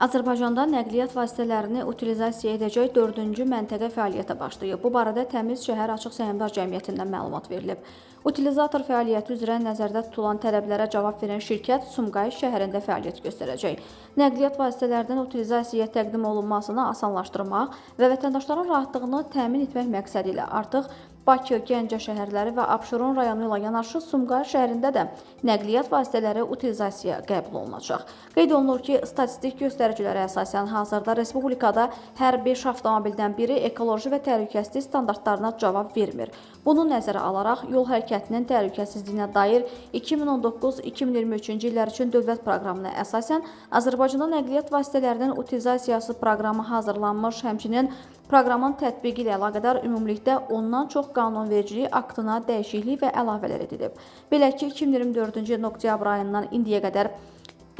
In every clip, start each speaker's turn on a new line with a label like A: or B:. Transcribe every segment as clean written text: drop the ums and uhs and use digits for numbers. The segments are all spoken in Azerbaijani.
A: Azərbaycanda nəqliyyat vasitələrini utilizasiya edəcək 4-cü məntəqə fəaliyyətə başlayıb. Bu barədə Təmiz Şəhər Açıq Səhmdar Cəmiyyətindən məlumat verilib. Utilizator fəaliyyəti üzrə nəzərdə tutulan tələblərə cavab verən şirkət Sumqayıt şəhərində fəaliyyət göstərəcək. Nəqliyyat vasitələrinin utilizasiyaya təqdim olunmasını asanlaşdırmaq və vətəndaşların rahatlığını təmin etmək məqsədi ilə artıq Bakı, Gəncə şəhərləri və Abşeron rayonu ilə yanaşı Sumqayıt şəhərində də nəqliyyat vasitələri utilizasiyaya qəbul olunacaq. Qeyd olunur ki, statistik göstəricilərə əsasən hazırda respublikada hər 5 avtomobildən biri ekoloji və təhlükəsizlik standartlarına cavab vermir. Bunu nəzərə alaraq yol hərəkətinin təhlükəsizliyinə dair 2019-2023-cü illər üçün dövlət proqramına əsasən Azərbaycanda nəqliyyat vasitələrinin utilizasiyası proqramı hazırlanmış, həmçinin proqramın tətbiqi ilə əlaqədar ümumilikdə ondan çox qanunvericilik aktına dəyişiklik və əlavələr edilib. Belə ki, 2024-cü ilin oktyabr ayından indiyə qədər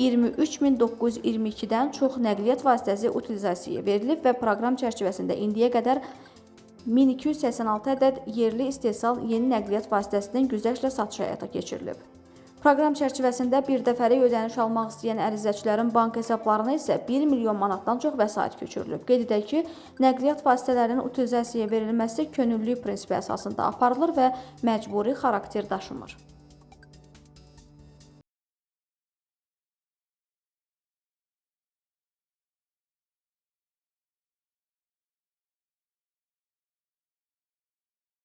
A: 23.922-dən çox nəqliyyat vasitəsi utilizasiyaya verilib və proqram çərçivəsində indiyə qədər 1286 ədəd yerli istehsal yeni nəqliyyat vasitəsinin güzəştlə satışı həyata keçirilib. Proqram çərçivəsində birdəfəlik ödəniş almaq istəyən ərizəçilərin bank hesablarına isə 1 milyon manatdan çox vəsait köçürülüb. Qeyd edək ki, nəqliyyat vasitələrinin utilizasiyaya verilməsi könüllülük prinsipi əsasında aparılır və məcburi xarakter daşımır.